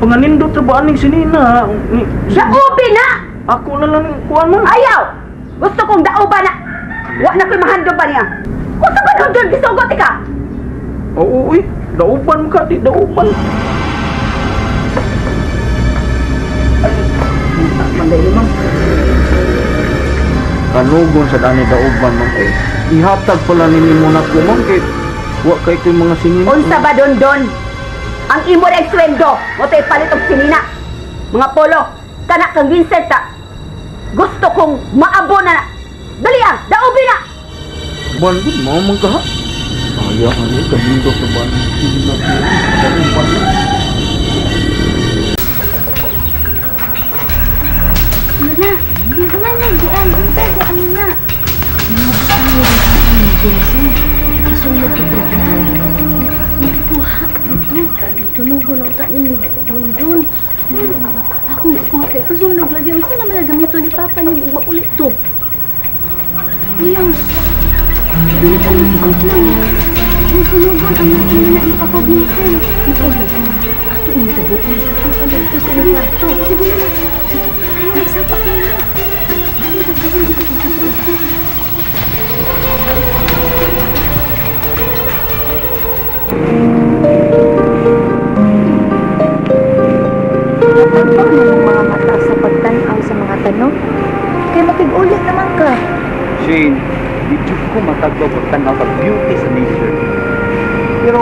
Panganindot ra ba aning sinina? Ni, Daubi na! Ako na lang kuan, ma'am. Ayaw! Gusto kong dauba na! Wa na ko'y mahandom pa niya. Unsa ba nung gisugot ka? Oo, uy. Dauban mo ka, di dauban. Ay, manday ni ma'am. Kanugon sa dani dauban, ma'am. Eh, ihatag pala ni mo na ko, ma'am. Kay, wa kay ko'y mga sinina. Unsa ba don? Ang imo na sweldo, mo tay palit og sinina. Mga polo, kana kang Vincent ta. Gusto kong maabo na. Dali ah, daubi na. Ban, gud, mao man ka ha. Kaya ano, kanindot na ba ni sinina ko? Dauban na. Lola, nga na, dian, unsa di na. Kasulog kita na. Nagkuha dito. Tunugo na uta ni Dondon. Ako nakuha kay kasunog lagi. Unsa na man gamito ni Papa ni maulit to. Iyaw. Dili ko masugot lang. Ang sunugon ang makina ni Papa Vincent. Mao lagi. Ato ning tabuon. Ato ang dito sa kwarto. Sige na. Sige. Ay, nagsapa ka na. Ay, nagagawin dito dito. Natagpang na ng mga mata sa pagtan-aw sa mga tanong. Kay makig-ulit naman ka. Shane, di jud ko matagbaw pagtan-aw sa beauty sa nature. Pero,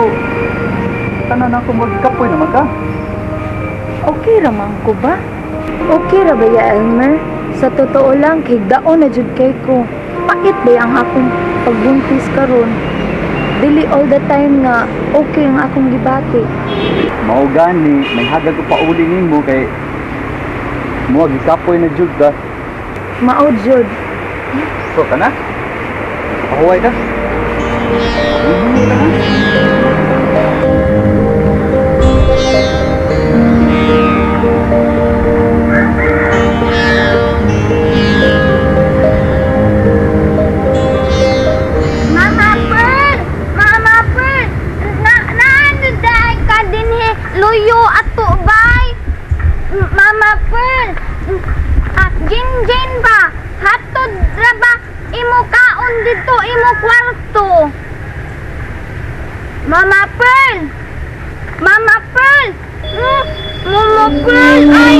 tanan ako magkapoy naman ka. Okay ra man ko ba? Okay ra ba ya, Elmer? Sa totoo lang, kay daon na jud kay ko. Pait ba ang akong pagbuntis karon? Dili all the time nga okay ang akong gibati. Mao gani, may hagag ko pauli nimo kay mo gikapoy na jud ka. Mao jud. So kana? Pahuway ka. Mama Pearl! Mama Pearl! Na naano dai ka dinhi luyo ato bay? Mama Pearl! Ah, Jin Jin ba? Hatod ra ba imo kaon dito imo kwarto? Mama Pearl! Mama Pearl! Mama Pearl! Ay!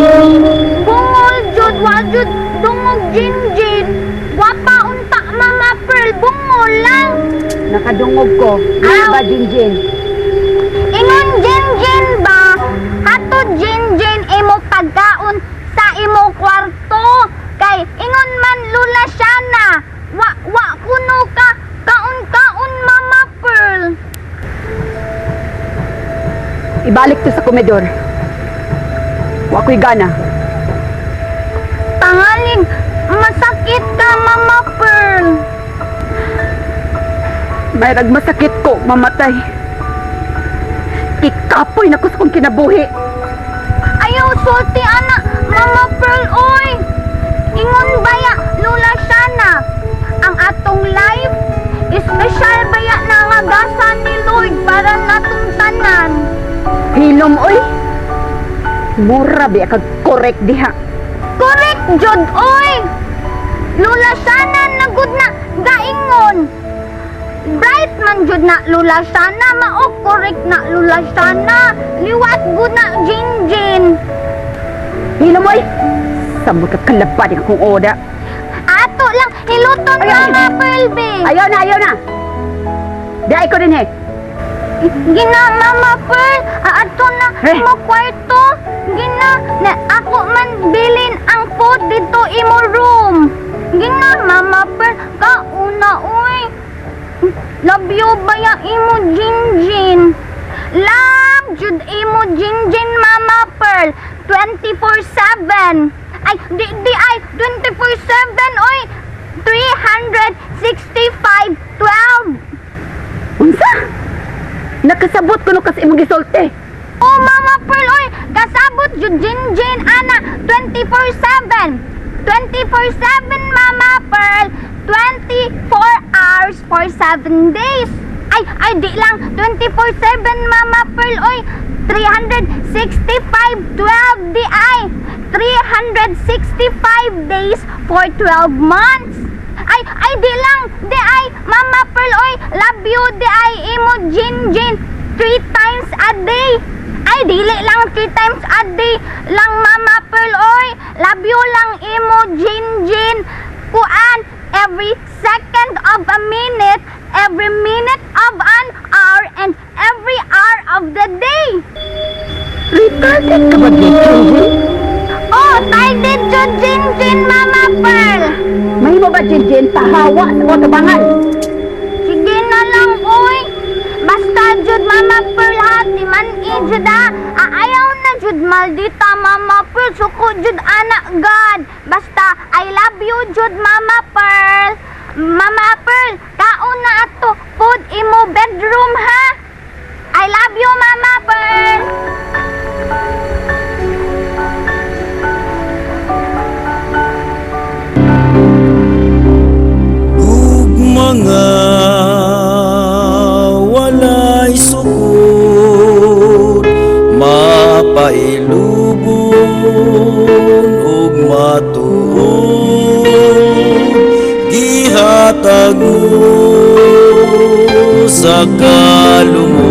Bungol jud wa jud dungog Jin Jin. Wa pa unta Mama Pearl, bungol lang. Nakadungog ko. Ano ba, Jinjin? Ingon Jin Jin ba? Hatod Jin Jin imo pagkaon sa imo kwarto. Kay ingon man Lula Shana, wa wa kuno ka kaon-kaon Mama Pearl. Ibalik to sa komedor. Wa ko'y gana. Tangalig, masakit ka Mama Pearl. May masakit ko, mamatay. Kikapoy na ko sa kong kinabuhi. Ayaw sulti ana, Mama Pearl oy. Ingon baya Lula Shana, ang atong life espesyal baya na nga gasa ni Lord para natong tanan. Hilom, oy. Mura biya kag correct diha. Correct jud oy. Lula Shana na gud na gaingon. Bright man jud na Lula Shana, mao correct na Lula Shana. Liwat gud na Jin Jin. Hilom, oy. Sa mga kalabad akong oda. Ato lang hiluton Ay, ay. Mama Pearl be. Ayaw na, ayaw na. Di ko din eh. Gina Mama Pearl, ato na Eh. imo kwarto. Gina na ako man bilin ang food dito imo room. Gina Mama Pearl, kauna oy. Love you baya imo Jin Jin. Love jud imo Jin Jin Mama Pearl 24/7. Ay di di ay 24/7 oy. 365 12. Unsa? Nakasabot ko no kasi imong gisulti. Oh, Mama Pearl, oy, kasabot jud Jin Jin ana 24/7. 24/7 Mama Pearl, 24 hours for 7 days. Ay, ay di lang 24/7 Mama Pearl, oy. 365 12 di ay. 365 days for 12 months. Ay, ay, di lang, di ay, Mama Pearl, oy, love you, di ay, imo, Jin Jin, three times a day. Ay, dili lang three times a day lang, Mama Pearl, oy. Love you lang imo, Jin Jin. Kuan, every second of a minute, every minute of an hour, and every hour of the day. Retarded ka ba di, Jinjin? Oh, retarded jud, Jin Jin, Mama Pearl. Mahimo ba, Jinjin, pahawa sa mga tabangan? Sige na lang, uy. Basta jud, Mama Pearl, ha, di man i jud ha. Ah, ayaw na jud maldita, Mama Pearl. Suko jud anak God. Basta I love you jud, Mama Pearl. Mama Pearl, kaon na ato food imo bedroom ha. I love you, Mama Pearl. Ug mga walay sukod mapailubon ug matuod gihatag mo sa kalumon.